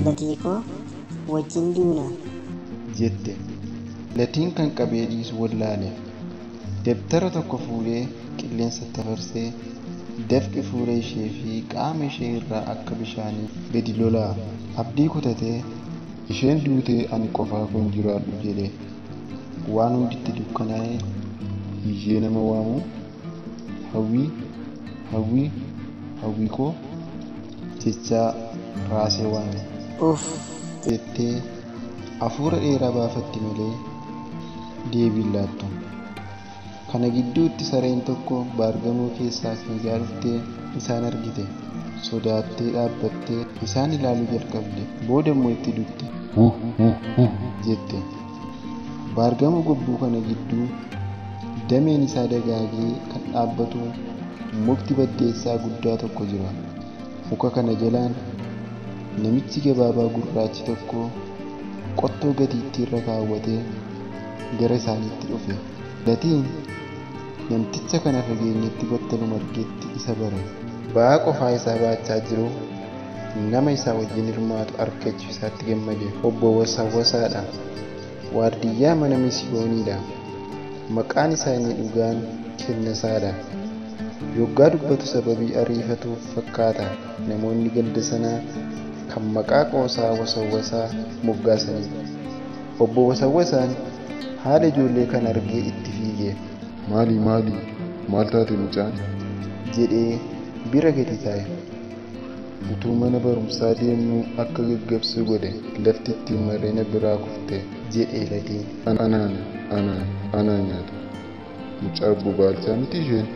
Latii koo wajjin duuna. Jette. Latiin kan qabee dhiisu wallaale. Dabtara tokko fuudhee qilleensatti afarsee dafqi fuula ishee fi qaama ishee irraa akka bishaanii gadi lola'a. Abdii kutatee isheen duutee ani qofaa koon jiraadhu jedhe. Waan hunditti dukkanaa'ee iyyee nama waamu Hawwii, Hawwii, Hawwii koo jechaa raasee waame. Uff! Jettee hafuura dheeraa baafatti malee deebii hin laattu. Kana gidduutti sareen tokko baargamoo keessaa fiigaa dhuftee isaan argite. Sodaattee dhaabbattee isaan ilaaluu jalqabde. Booda immoo itti dutte. Jette. Baargamoo gobbuu kana gidduu dameen isaa dagaagee kan dhaabbatu mukti baddeessaa guddaa tokko jira. Muka kana jalaan namichi gabaabaa gurraachi tokko qottoo gatiittii irra kaawwatee gara isaaniitti dhufe. Latiin namticha kana fageenyatti battaluma argetti isa bare. Ba'aa qofaa isaa baachaa jiru nama isaa wajjin hirmaatu argachuu isaatti gammade. Obbo Wasawwasaadha. Waardiyyaa mana Misiyooniidha. Maqaan isaa inni dhugaan Kennasaadha. Yoggaa dubbatu sababii ariifatuuf fakkaata namoonni ganda sanaa kan maqaa qoosaa Wasawwasaa moggaasaniif. Obbo Wasawwasaan haala ijoollee kana argee itti fiige. Maali maali maal taate mucaan? Jedhee bira gadi taa'e. Utuu mana barumsaa deemnuu akka gaggabsu godhe lafti ittiin maree na biraa kufte jedhe Latiin. Anaan anaan anaa nyaata. Mucaa obbo Baalchaa miti isheen?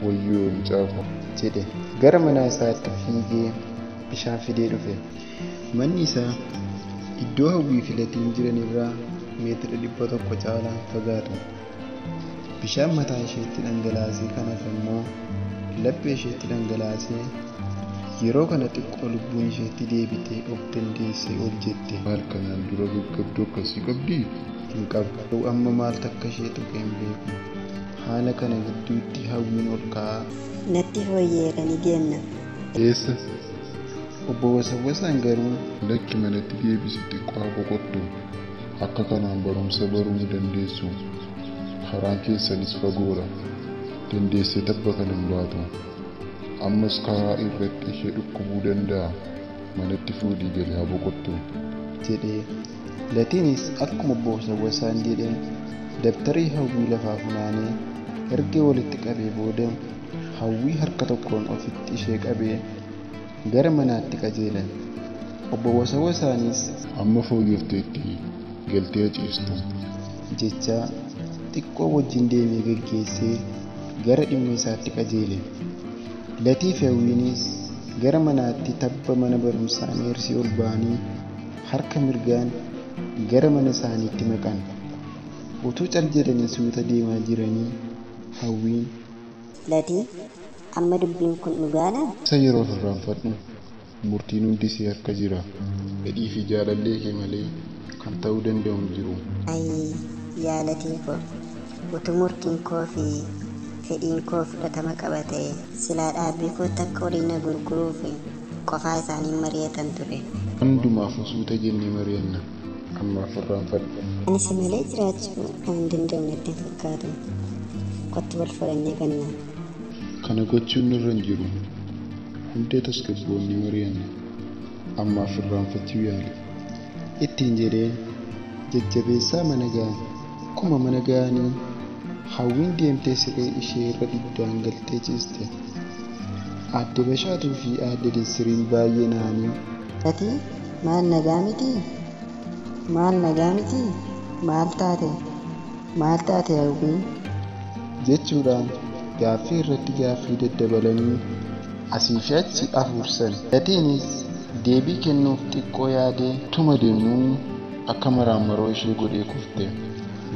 Wayyoo mucaa koo. Jedhe. Gara mana isaatti fiigee bishaan fidee dhufe. Manni isaa iddoo Hawwii fi Latiin jiran irraa meetira 100 caalaa hin fagaatu. Bishaan mataa isheetti dhangalaasee kan hafe immoo laphee isheetti dhangalaasee yeroo kana xiqqoo lubbuun isheetti deebitee of dandeessee ol jette. Maal kanaan dura gaggabduu akkasii qabdii? Hin qabdu. Amma maaltu akka ishee tuqe hin beeku. Haala kana gidduutti Hawwiin ol ka'aa. Natti fooyyeera ni deemna. Eessa? Obbo Wasawwasaan garuu Lakki manatti deebisi xiqqoo haa boqottu. Akka kanaan barumsa baruu ni dandeessu. Karaan keessanis fagoodha. Dandeessee tabba kana hin baatu. Ammas karaa irratti ishee dhukkubuu danda'a. Manatti fuudhii gali haa boqottu. Jedhee. Latiinis akkuma obbo Wasawwasaan jedheen dabtarii Hawwii lafaa funaanee erga walitti qabee booda Hawwii harka tokkoon ofitti ishee qabee gara manaatti qajeelan. Obbo Wasawwasaanis Amma fooyyofteetti galtee ciistu. Jechaa xiqqoo wajjin deemee geggeessee gara dhimma isaatti qajeele. Latii fi Hawwiinis gara manaatti tabba mana barumsaa Meersii ol ba'anii harka mirgaan gara mana isaaniitti maqan. Utuu cal jedhanii suuta deemaa jiranii Hawwiin Latii, amma dubbiin kun dhugaadhaa? Isa yeroo irraanfadhu murtiin hundi si harka jira. Fedhii fi jaalallee kee malee kan ta'uu danda'u hin jiru. Ayii yaa Latii koo, utuu murtiin koo fi fedhiin koo fudhatama qaba ta'ee silaa dhaabbii kootti akka horii na gurguruuf qofaa isaanii mari'atan ture. Hundumaafuu suuta jennee mari'anna. Ammaaf irraanfadhu. Ani si malee jiraachuu kan danda'u natti hin fakkaatu. Kottu wal fudhannee banna. Kana gochuun nurra hin jiru. Hunda tasgabboonnee mari'anna. Ammaaf irraanfachuu yaali. Ittiin jedhee jajjabeessaa mana ga'an. Akkuma mana ga'anii Hawwiin deemtee siree ishee irra dugdaan galtee ciiste. Aadde Bashaatuu fi Aadde Dinsiriin baay'ee na'anii. Latii, maal nagaa mitii? Maal nagaa mitii? Maal taate? Maal taate Hawwii? Jechuudhaan gaaffii irratti gaaffii daddabalanii asii fi achi afuursan. Latiinis deebii kennuuf xiqqoo yaadee Utuma deemnuu akka maraammaroo ishee godhee kufte.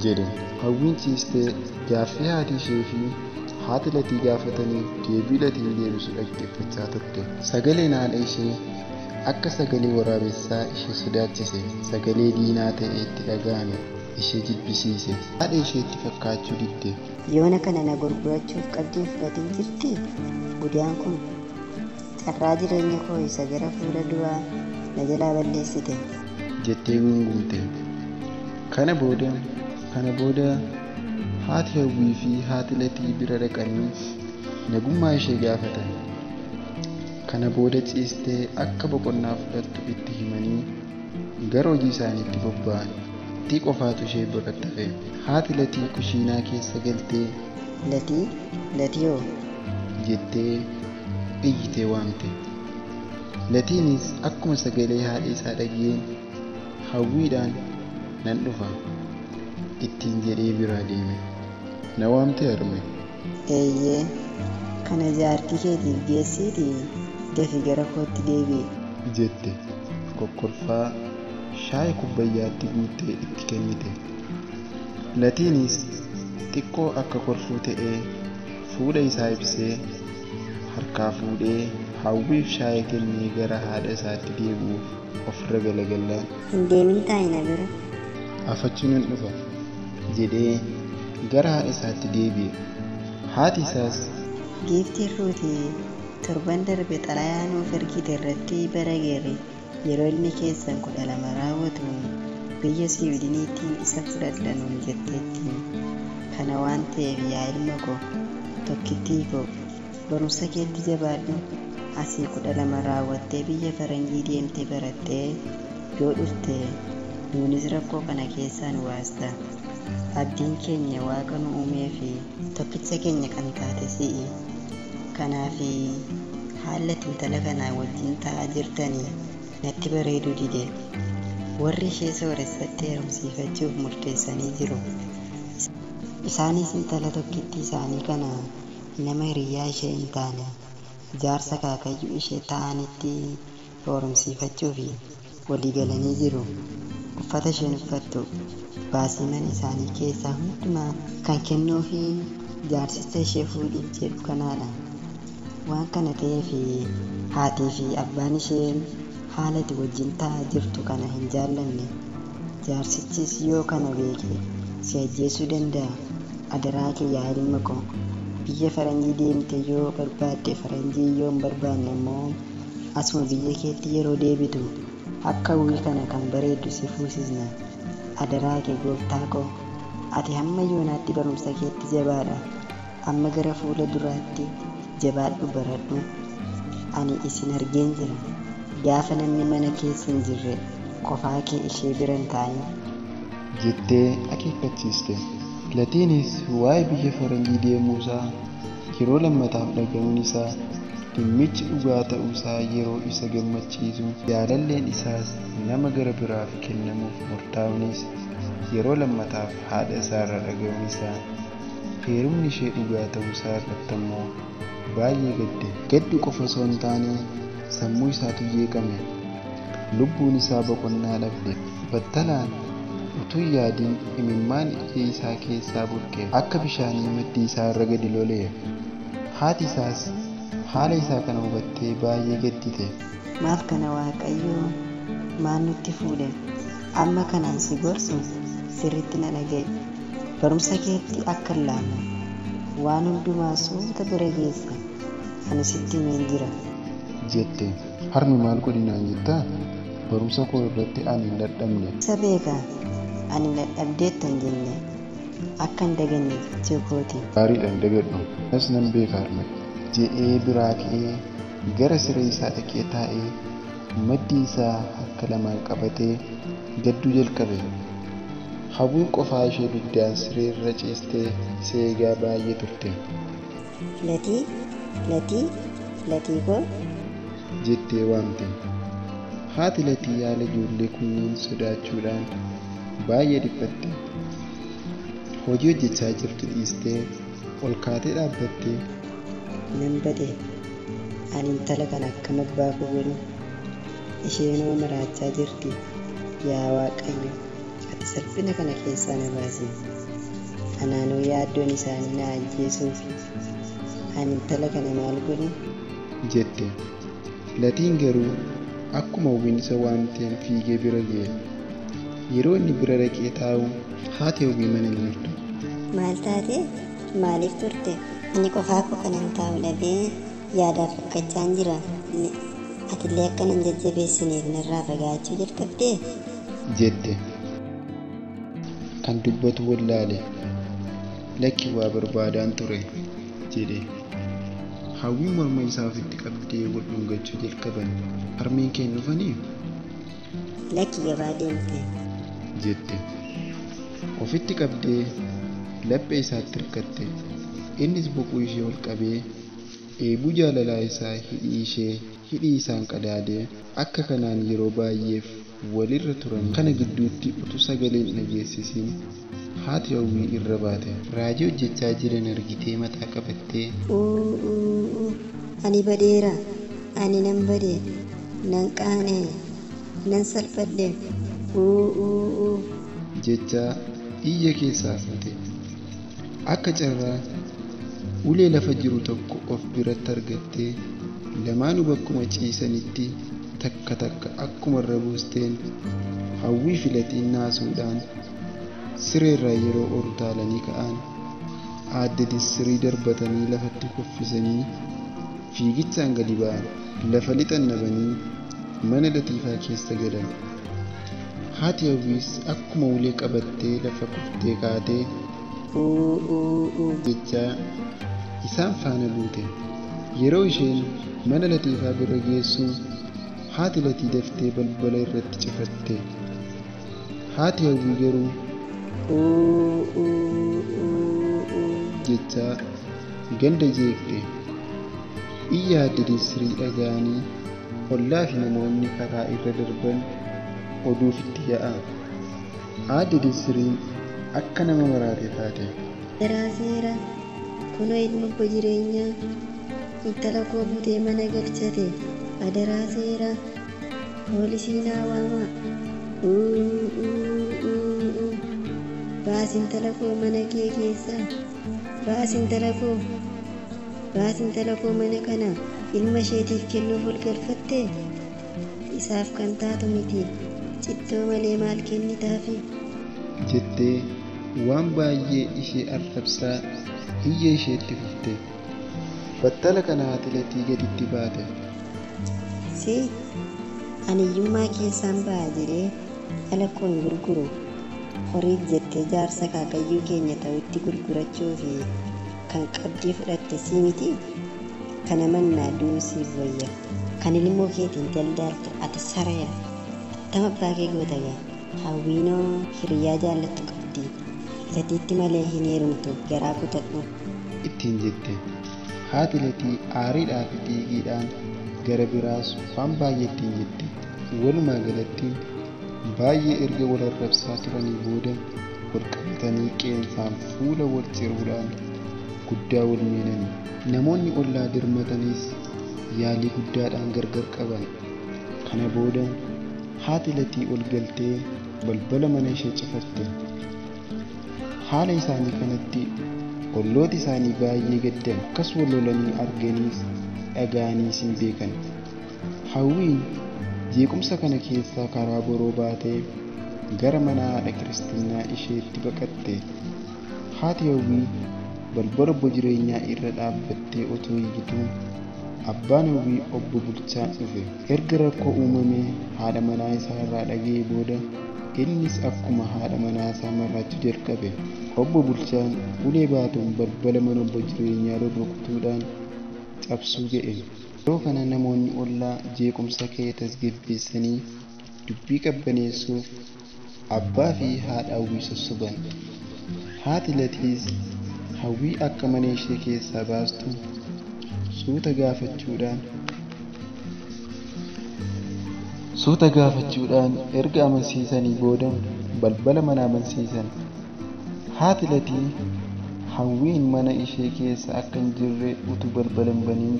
Jedhe. Hawwiin ciistee gaaffii haati ishee fi haati Latii gaafataniif deebii Latiin deebisu dhaggeeffachaa turte. Sagaleen haadha ishee akka sagalee waraabessaa ishee sodaachise. Sagalee diinaa ta'e itti dhaga'ame ishee jibbisiise. Haadha isheetti fakkaachuu didde. Yoona kana na gurgurachuuf qabdiin fudhatiin jirtii? Budaan kun Carraa jireenya koo isa gara fuula duraa na jalaa balleessite. Jettee gungumte. Kana booda haati Hawwii fi haati Latii bira dhaqanii nagummaa ishee gaafatan. Kana booda ciistee akka boqonnaa fudhattu itti himanii gara hojii isaaniitti bobba'an. Latii qofaatu ishee biratti hafe. Haati Latii kushiinaa keessa galtee Latii, Latiyoo jettee iyyitee waamte. Latiinis akkuma sagalee haadha isaa dhaga'een Hawwiidhaan nan dhufa ittiin jedhee biraa deeme. Na waamtee, harme? Eeyyee, kana jaartii keetiif geessiitii dafii gara kootti deebi'i. Jette kokkolfaa shaayii kubbayyaatti guuttee itti kennite. Latiinis xiqqoo akka kolfuu ta'ee fuula isaa ibsee harkaa fuudhee Hawwiif shaayii kennee gara haadha isaatti deebi'uuf ofirra galagallaan Hin deemin, taa'i na bira. Afachi nan dhufa jedhee gara haadha isaatti deebi'e. Haati isaas Giiftiin Ruuti torban darbe xalayaa nuuf ergite irratti bara geerre yeroo ilmi keessan 12 raawwatu biyya Siwiidiniitti isa fudhadha nuun jetteetti. Kana waan ta'eef yaa ilma koo, tokkittii koo, barumsa keetti jabaadhu. Asii 12 raawwattee biyya faranjii deemtee barattee yoo dhufte nuunis rakkoo kana keessaa nu baasta. Abdiin keenya Waaqa nu uumee fi tokkicha keenya kan taate si'i. Kanaaf haala intala kanaa wajjin ta'aa jirtanii natti bareeduu dide. Warri ishee sooressatti heerumsiifachuuf murteessanii jiru. Isaanis intala tokkittii isaanii kana nama hiriyaa ishee hin taane jaarsa kaakayyuu ishee ta'anitti heerumsiifachuuf walii galanii jiru. Uffata isheen uffattu, baasii mana isaanii keessaa hundumaa kan kennuufi jaarsicha ishee fuudhuuf jedhu kanaadha. Waan kana ta'eef haatii fi abbaan ishee haala ati wajjin ta'aa jirtu kana hin jaallanne. Jaarsichis yoo kana beeke si ajjeesuu danda'a. Adaraa kee yaa ilma koo, biyya faranjii deemte yoo barbaadde faranjii, yoo hin barbaanne immoo asuma biyya keetti yeroo deebitu akka Hawwii kana kan bareeddu si fuusisna. Adaraa kee gooftaa koo, ati hamma yoonaatti barumsa keetti jabaadha. Amma gara fuula duraatti jabaadhu, baradhu. Ani isin argeen jira. Gaafa namni mana keessa hin jirre qofaa kee ishee bira hin taa'in. Jettee akeekkachiiste. Latiinis waa'ee biyya faranjii deemuusaa yeroo lammataaf dhaga'uun isaa dhimmichi dhugaa ta'uusaa yeroo isa gammachiisu, jaalalleen isaas nama gara biraaf kennamuuf murtaa'uunis yeroo lammataaf haadha isaarraa dhaga'uun isaa heerumni ishee dhugaa ta'uusaa irratti ammoo baay'ee gadde. Gaddu qofa osoo hin taane sammuu isaatu jeeqame. Lubbuun isaa boqonnaa dhabde. Battalaan utuu hin yaadin imimmaan ija isaa keessaa burqe akka bishaanii maddii isaa irra gadi lola'e. Haati isaas haala isaa kana hubattee baay'ee gaddite. Maal kana Waaqayyoo maal nutti fuudhe? Amma kanaan si gorsu sirriitti na dhaga'i. Barumsa keetti akka hin laafne waan hundumaa suuta bira geessa. Ani sitti himeen jira. Jette. Harmi, maal godhinaan jettaa? Barumsa koo irratti ani hin dadhabne. Isa beeka, ani dadhabdeetta hin jenne, akka hin daganne jechuu kooti. Gaariidha, hin dagadhu. Kanas nan beeka, harme. Jedhee biraa ka'ee gara siree isaa dhaqee taa'ee maddii isaa harka lamaan qabatee gadduu jalqabe. Hawwiin qofaa ishee dugdaan siree irra ciistee isa eegaa baay'ee turte. Latii, Latii, Latii koo jettee waamte. Haati Latii yaala ijoollee kunneen sodaachuudhaan baay'ee dhiphatte. Hojii hojjechaa jirtu dhiistee ol kaatee dhaabbattee Nan bade. Ani intala kana akkam abbaa koo godhu? Isheenoo maraachaa jirti. Yaa Waaqayyo, ati salphina kana keessaa na baasi. Anaanuu yaaddoon isaanii na ajjeesuufi. Ani intala kana maal godhu? Jette. Latiin garuu akkuma Hawwiin isa waamteen fiigee bira ga'e. Yeroo inni bira dhaqee taa'u haati Hawwii mana hin jirtu. Maal taate? Maaliif turte? Ani qofaa koo kanan taa'u dhabee yaadaaf rakkachaan jira. Atillee akka nan jajjabeessineef narraa fagaachuu jalqabdee? Jette. Kan dubbatu wallaale. Lakki waa barbaadaan ture jedhe. Hawwiin morma isaa ofitti qabdee wal dhungachuu jalqaban. Harmeen kee hin dhufanii? Lakki gabaa deemte. Jette. Ofitti qabdee laphee isaatti hirkatte. Innis boquu ishee ol qabee eebuu jaalalaa isaa hidhii isaan qadaadee akka kanaan yeroo baay'eef walirra turan. Kana gidduutti utuu sagaleen dhageessisiin haati Hawwii irra baate. Raajii hojjechaa jiran argitee mataa qabattee Uu ani badeera, ani nan bade, nan qaana'e, nan salphadhe. Uu jechaa iyya keessaa fuute. Akka carraa ulee lafa jiru tokko of biratti argattee lamaanuu bakkuma ciisanitti takka takka akkuma irra buusteen Hawwii filatiin naasuudhaan sireerraa yeroo ol utaalanii ka'an aadde Dissirii darbatanii lafatti kuffisanii fiigichaan gadi ba'an. Lafa lixan dhabanii mana Latiifaa keessa galan. Haati Hawwiis akkuma ulee qabattee lafa kuftee kaatee Uu jechaa isaan faana buute. Yeroo isheen mana Latiifaa bira geessu haati Latii daftee balbala irratti cifatte. Haati Hawwii garuu Uu jechaa ganda jeeqxe. Iyya aadde Dissirii dhaga'anii ollaa fi namoonni karaa irra darban oduuf itti yaa'an. Aadde Dissiriin akka nama maraate taate. Seeraa seera kunoo ilma obbo jireenyaa intala koo butee mana galchate adaraa seera poolisii naa waamaa. Uu baas intala koo mana kee keessaa, baas intala koo, baas intala koo mana kana ilma isheetiif kennuuf ol galfatte isaaf kan taatu miti cittoo malee maal kennitaafi? Jettee waan baay'ee ishee arrabsaa iyya isheetti fufte. Battala kana haati Latii gaditti baate. Si ani hiyyummaa keessaan ba'a jedhee dhala koo hin gurguru. Horiif jettee jaarsa kaakayyuu keenya ta'utti gurgurachuu fi kan qabdii fudhatte si miti. Kana mannaa du'uu siif wayya. Kan ilmoo keetiin daldaaltu ati sareera. Attam abbaa kee goota gaa. Hawwiinoo hiriyaa jaallattu qabdi. Latiitti malee hin heerumtu garaa kutadhu. Ittiin jette. Haati Latii aariidhaa fi xiiqiidhaan gara biraas waan baay'ee ittiin jette. Walumaa galatti baay'ee erga wal arrabsaa turanii booda wal qabatanii qeensaan fuula wal ciruudhaan guddaa wal miidhani. Namoonni ollaa dirmatanis yaalii guddaadhaan gargar qaban. Kana booda haati Latii ol galtee balbala mana ishee cufatte. Haala isaanii kanatti ollooti isaanii baay'ee gaddan. Akkas wal lolanii arganiis dhaga'aniis hin beekan. Hawwiin jeequmsa kana keessaa karaa boroo baatee gara mana haadha Kiristinnaa isheetti baqatte. Haati Hawwii balbala obbo jireenyaa irra dhaabbattee otoo iyyituu abbaan Hawwii obbo Bulchaan dhufe. Erga rakkoo uumamee haadha manaa isaa irraa dhaga'ee booda innis akkuma haadha manaa isaa marraachuu jalqabe. Obbo Bulchaan ulee baatuun balbala mana obbo jireenyaa rurrukutuudhaan cabsuu ga'e. Yeroo kana namoonni ollaa jeequmsa ka'e tasgabbeessanii dubbii qabbaneessuuf abbaa fi haadha Hawwii sossoban. Haati Latiis Hawwii akka mana ishee keessaa baastu suuta gaafachuudhaan erga amansiisanii booda balbala mana amansiisan. Haati Latii Hawwiin mana ishee keessa akka hin jirre utuu balbala hin baniin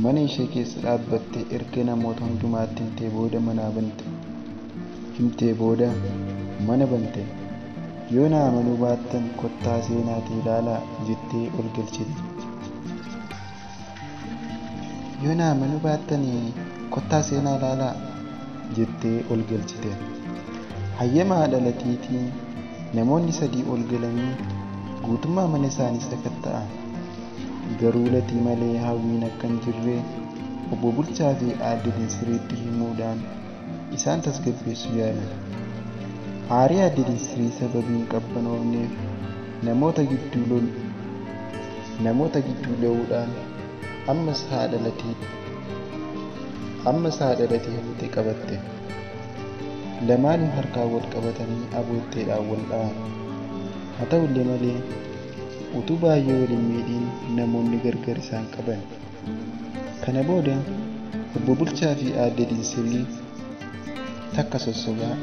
mana ishee keessa dhaabbattee erga namoota hundumaatti himtee booda mana bante. Yoo na amanuu baattan kottaa seenaatii ilaalaa jettee ol galchite. Yoo na amanuu baattan kottaa seenaa ilaalaa jettee ol galchite. Hayyama haadha Latiitiin namoonni sadii ol galanii guutummaa mana isaanii sakatta'an. Garuu Latii malee Hawwiin akka hin jirre Obbo Bulchaa fi Aadde Dinsiriitti himuudhaan isaan tasgabbeessuu yaalan. Aarii Aadde Dinsirii sababii hin qabbanoofneef namoota gidduu lo'uudhaan ammas haadha Latii huutee qabatte. Lamaanuu harkaan wal qabatanii abootteedhaan wal dha'an. Haa ta'ullee malee utuu baay'ee wal hin miidhin namoonni gargar isaan qaban. Kana booda Obbo Bulchaa fi Aadde Dinsirii takka sossobaa,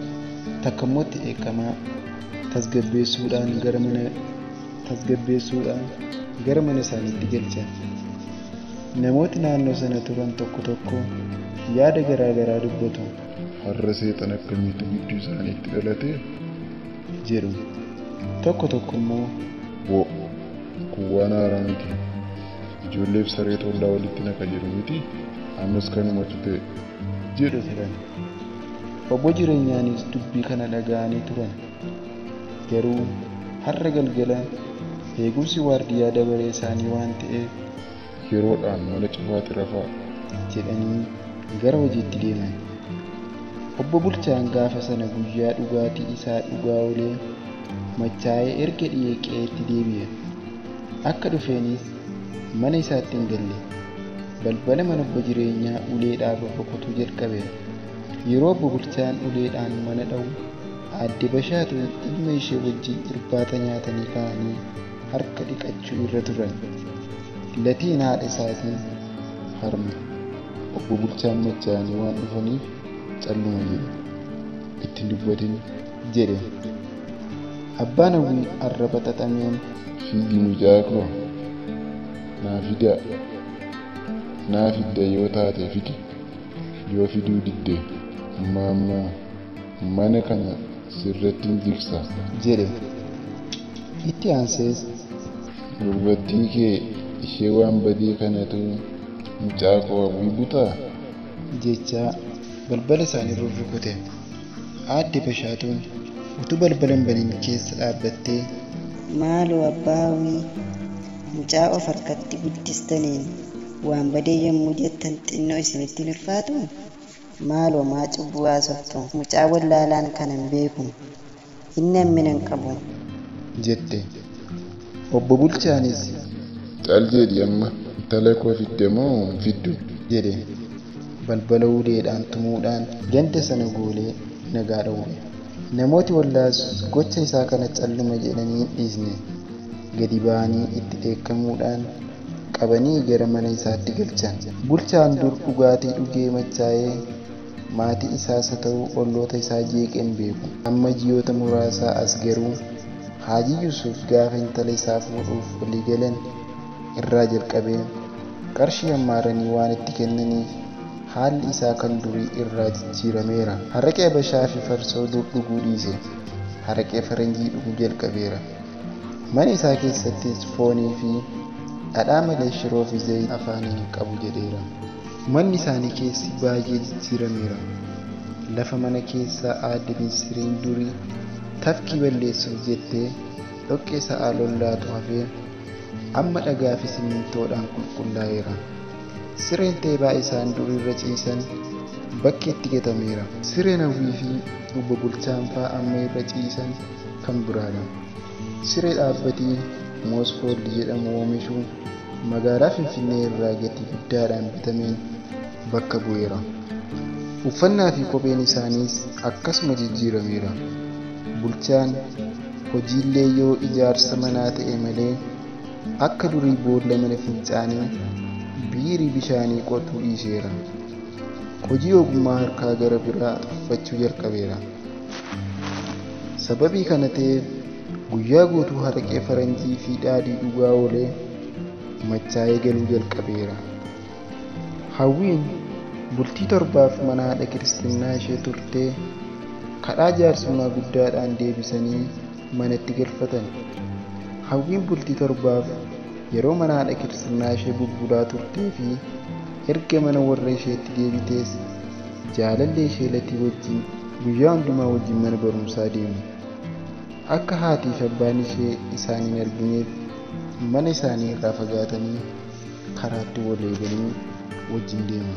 takka immoo itti dheekkamaa tasgabbeessuudhaan gara mana isaaniitti galchan. Namooti naannoo sana turan tokko tokko yaada garaa garaa dubbatu. Har'a seexan akkamitti gidduu isaaniitti dhalate? Jedhu. Tokko tokko immoo Woo! Kun waan haaraa miti. Ijoolleef saree tollaa walitti naqa jedhu miti. Ammas kanumatu ta'e. Jedhu turan. Obbo Jireenyaanis dubbii kana dhaga'anii turan. Garuu har'a galgala eegumsi waardiyyaa dabaree isaanii waan ta'eef yeroodhaan mana cufaatti rafaa jedhanii gara hojiitti deeman. Obbo Bulchaan gaafa sana guyyaa dhugaatii isaa dhugaa oolee machaa'ee erga dhi'ee qe'eetti deebi'e. Akka dhufeenis mana isaatti hin galle. Balbala mana Obbo Jireenyaa uleedhaan rurrukutuu jalqabe. Yeroo Obbo Bulchaan uleedhaan mana dha'u Aadde Bashaatuun ilma ishee wajjin irbaata nyaatanii ka'anii harka dhiqachuu irra turan. Latiin haadha isaatiin harme Obbo Bulchaan machaa'anii waan dhufaniif calluma jedhe. Itti hin dubbatin jedhe. Abbaan Hawwii arraba xaxameen fiigi mucaa koo naa fidaa. Naa fidda yoo taate fidi. Yoo fiduu didde maammaa mana kana sirratti hin jigsa jedhe. Itti aansees gurbattii kee ishee waan badii kanatu mucaa koo Hawwii butaa jechaa balbala isaanii rurrukute. Aadde Bashaatuun utuu balbala hin banin keessa dhaabbattee Maaloo abbaa Hawwii, mucaa of harkatti guddistaniin waan badee yommuu jettan xinnoo isinitti hin ulfaatu? Maaloo maa cubbuu haasoftu? Mucaa wallaalaan kana hin beeku. Inni hammina hin qabu. Jette. Obbo Bulchaanis cal jedhi amma intala koo fidde moo hin fiddu? Jedhe. Balbala uleedhaan tumuudhaan ganda sana goolee nagaa dhowwe. Namooti wallaas gocha isaa kana calluma jedhanii hin dhiisne. Gadi ba'anii itti dheekkamuudhaan qabanii gara mana isaatti galchan. Bulchaan dur dhugaatii dhugee machaa'ee maatii isaas haa ta'u olloota isaa jeeqee hin beeku. Amma ji'oota muraasaa as garuu Haajii Yuusuf gaafa intala isaa fuudhuuf walii galan irraa jalqabee qarshii hammaaranii waan itti kennaniif haalli isaa kan durii irraa jijjiirameera. Haraqee Habashaa fi farsoo dur dhuguu dhiise. Haraqee faranjii dhuguu jalqabeera. Mana isaa keessattis foonii fi dhadhaa malee shiroo fi zayita afaanii hin qabu jedheera. Manni isaanii keessi baay'ee jijjiirameera. Lafa mana keessaa Aadde Dinsiriin durii tafkii balleessuuf jettee dhoqqee sa'aa lollaatu hafee amma dhagaa fi simmintoodhaan qulqullaa'eera. Sireen teebaa isaan durii irra ciisan bakkeetti gatameera. Sireen Hawwii fi Obbo Bulchaan fa'aa amma irra ciisan kan biraadha. Siree dhaabbatii Moosfooldi jedhamu oomishu magaalaa Finfinnee irraa gatii guddaadhaan bitameen bakka bu'eera. Uffannaa fi kopheen isaaniis akkasuma jijjiirameera. Bulchaan hojiillee yoo ijaarsa manaa ta'e malee akka durii boolla mana fincaanii biirii bishaanii qotuu dhiiseera. Hojii ogummaa harkaa gara biraa tuffachuu jalqabeera. Sababii kana ta'eef guyyaa guutuu haraqee faranjii fi dhaadhii dhugaa oolee machaa'ee galuu jalqabeera. Hawwiin bultii torbaaf mana haadha kiristinnaa ishee turtee kadhaa jaarsummaa guddaadhaan deebisanii manatti galfatan. Hawwiin bultii torbaaf yeroo mana haadha kiristinnaa ishee bubbulaa turtee fi erga mana warra isheetti deebitees jaalallee ishee Latii wajjin guyyaa hundumaa wajjin mana barumsaa deemu. Akka haatii fi abbaan ishee isaan hin argineef mana isaanii irraa fagaatanii karaatti wal eeganii wajjin deemu.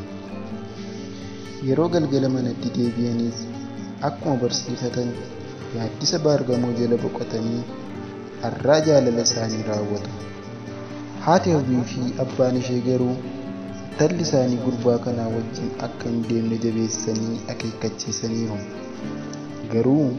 Yeroo galgala manatti deebi'anis akkuma barsiifatan gaaddisa baargamoo jala boqotanii arraa jaalala isaanii raawwatu. Haati Hawwii fi abbaan ishee garuu intalli isaanii gurbaa kanaa wajjin akka hin deemne jabeessanii akeekkachiisaniiru. Garuu.